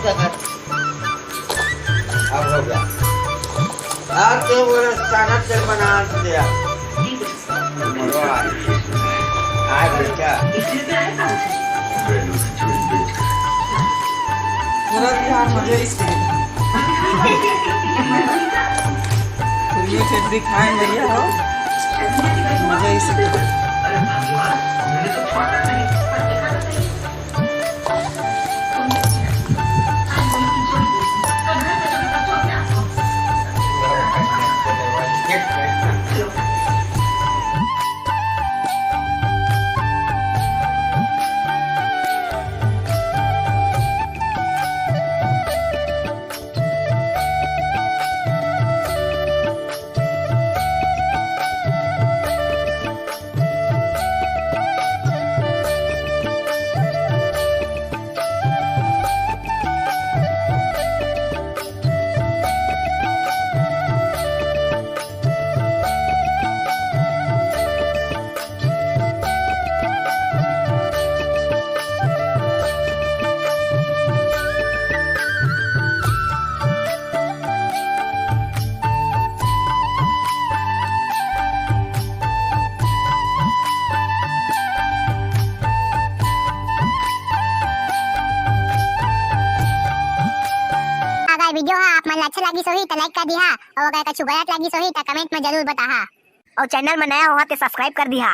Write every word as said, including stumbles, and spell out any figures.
अब हो गया। आज तो वो सारा तेल बना दिया। आज बेटा। पूरा बिहार मजे इसके। तो ये फिर दिखाएं भैया हो। मजे इसके। अगर वीडियो हा आप मन ला अच्छा लगिस होही त लाइक कर दिहा, अउ अगर कुछ गलत लगिस होही त कमेंट में जरूर बताहा, अउ चैनल में नया होहा ते सब्सक्राइब कर दिहा।